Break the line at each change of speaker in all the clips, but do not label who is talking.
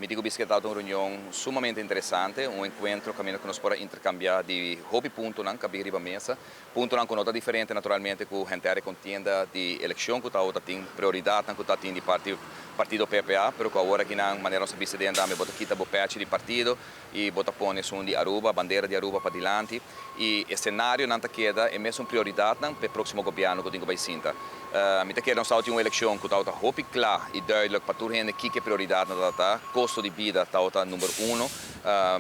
Mi di cu tabata un reunion sumamente interesante, un encuentro caminda cu nos por a intercambia di hopi puntonan cu a bin riba mesa, puntonan cu no ta diferente naturalmente cu henter e contienda di eleccion cu ta tin prioridad cu ta tin di partido PPA, pero cu awor aki nan manera nos bisa den tambe bo ta kita bo petje di partido y bo ta pone esun di Aruba, bandera di Aruba padilanti y scenario nan ta keda e mesun prioridad nan pa e proximo gobierno cu tin cu bay sinta. Mi ta kere nos tin un eleccion cu ta hopi cla y duidelijk pa tur hende kico prioridad nan ta. Costo di bida ta number 1.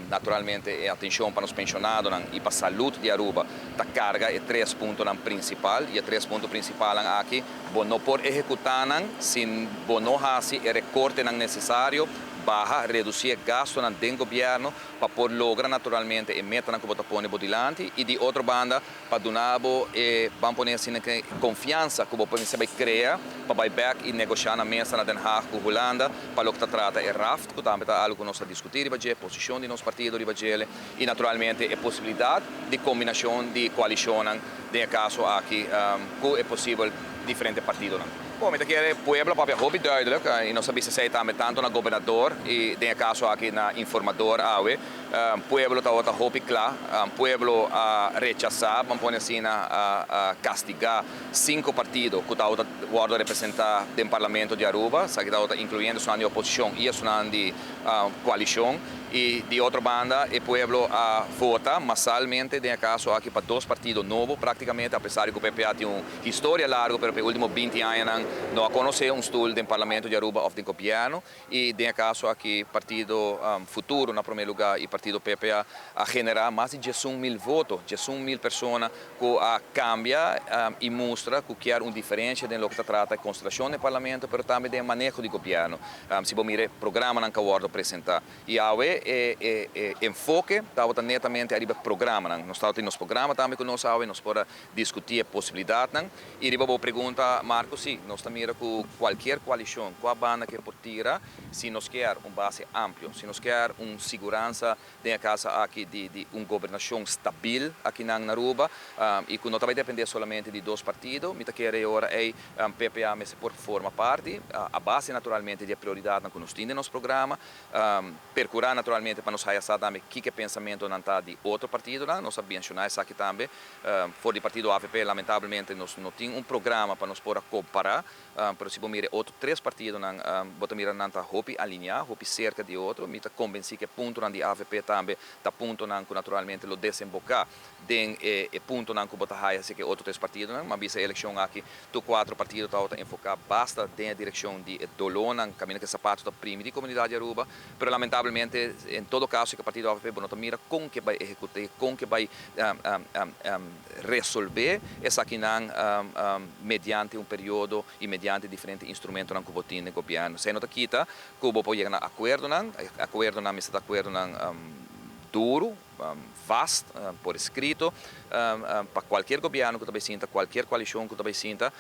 Naturalmente, e atencion pa nos pensionadonan y pa salud di Aruba ta carga e tres puntonan principal y e tres punto principal aki bo no por ehecuta nan si bo no haci e recortenan necesario, baha, reduci gastonan den gobierno pa por logra naturalmente e metanan cu bo ta pone bo dilanti y di otro banda pa duna bo e, ban pone asina, cu confiansa cu bo por bay crea pa bay back y negocia na mesa na Den Haag cu Hulanda pa loke ta trata e RAFT, cu tambe ta algo cu nos a discuti riba dje, posicion di nos partido riba dje y naturalmente e posibilidad di combinacion di coalicion den caso aki cu e posibel diferente partidonan. Bom, mi kier pueblo papia hopi duidelijk y nos a bisa esey tambe tanto na gobernador y den caso aki na informador awe. Pueblo ta ota hopi cla, pueblo a rechasa, ban pone asina, a castiga cinco partido cu ta wordo representa den parlamento di Aruba, esaki ta incluyendo esun di oposicion y esun di coalicion y di otro banda e pueblo a vota masalmente den caso aki pa dos partido nobo practicamente, apesar di cu e PPA tin un historia largo, pero pa ultimo 20 aña no a conoce un stoel den parlamento di Aruba of di gobierno y den caso aki partido Futuro na prome lugar y partido PPA a genera mas di 11 mil voto, 11 mil persona cu a cambia y mustra cu kier un diferencia den loke ta trata e constelacion di parlamento, pero tambe den maneho di gobierno. Si bo mira programanan cu a wordo presenta y awe e enfoke tabata netamente ariba programanan. Nos tabatin nos programa tambe cu nos awe nos por a discuti e posibilidadnan. Y riba bo pregunta, Marco, si, nos ta mira cu cualkier coalicion, cual banda cu por tira, si nos kier un base amplio, si nos kier un seguransa den caso aki di un gobernacion stabil aki na Aruba y cu no ta bay depende solamente di dos partido, mi ta kere ora e PPA mester por forma parti, a base naturalmente di prioridad cu nos tin den nos programa, percura naturalmente pa nos haya tambe kico pensamentonan ta di otro partidonan. Nos a menciona esaki tambe, for di partido AVP lamentablemente nos no tin un programa pa nos por compara, pero si bo mira otro tres partidonan, bo ta mira nan ta hopi alinea, hopi cerca di otro. Mi ta convenci cu puntonan di AVP tambe ta puntonan cu naturalmente lo desemboca den e puntonan cu bo ta haya si cu otro tres partidonan, ma bisa eleccion aki tur cuatro partido ta enfoca basta den direccion di dolornan, caminda cu sapato ta primi, di comunidad di Aruba, pero lamentablemente en todo caso cu partido AVP no mira con cu bay ehecuta, con cu bay resolve esakinan mediante un periodo y mediante diferente instrumentonan cu tin den gobierno. Esey no ta kita cu bo por yega na acuerdonan, acuerdonan mester acuerdonan duro, vast, por escrito, pa cualkier gobierno cu ta sinta, cualkier coalicion cu ta sinta.